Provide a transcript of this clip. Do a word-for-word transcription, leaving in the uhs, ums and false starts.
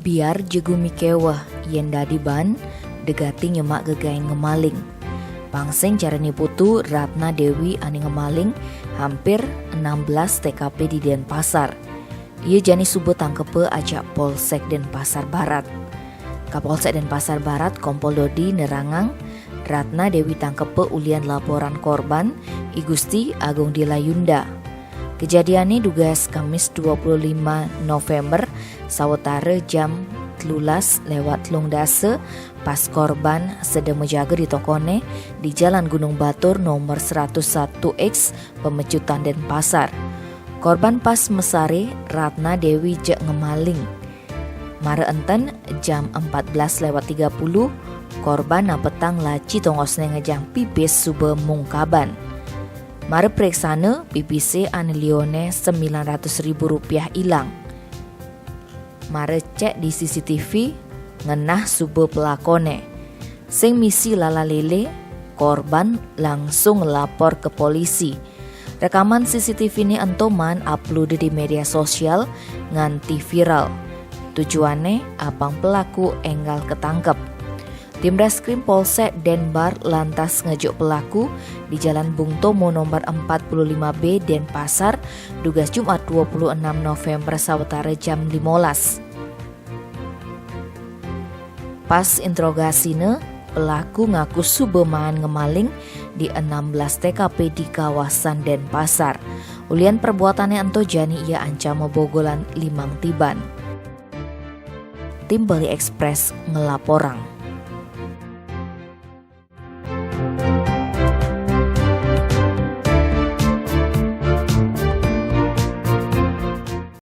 Biar jegumi keweh yen dadi ban, degati nyemak gegaen ngemaling. Pang sing jarene putu Ratna Dewi ane ngemaling hampir enam belas T K P di Denpasar. Ia jani suba tangkepa ajak Polsek Denpasar Barat. Kapolsek Denpasar Barat, Kompol Dodi, nerangang, Ratna Dewi tangkepa ulian laporan korban, I Gusti Agung Dilayunda. Kejadiane dugas Kamis dua puluh lima November, sawetara jam telulas lewat telung dasa, pas korban sedang mejaga di tokone di Jalan Gunung Batur nomor seratus satu X, Pemecutan, Denpasar. Korban pas mesare Ratna Dewi jeg ngemaling. Mara enten jam empat belas lewat tiga puluh, korban napetang laci tongosne ngejang pipis suba mungkaban. Mara preksana, pipise ane lione sembilan ratus ribu rupiah ilang. Mara cek di C C T V, ngenah suba pelakone. Sing misi lala lele, korban langsung lapor ke polisi. Rekaman C C T V ne ento maan upload di media sosial nganti viral. Tujuane apang pelaku enggal ketangkep. Tim Reskrim Polsek Denbar lantas ngejuk pelaku di Jalan Bung Tomo nomor empat puluh lima B, Denpasar, dugas Jumat dua puluh enam November sawetara jam limolas. Pas interrogasine, pelaku ngaku suba maan ngemaling di enam belas T K P di kawasan Denpasar. Ulian perbuatane ento jani ia ancama bogolan limang tiban. Tim Bali Express ngelaporang.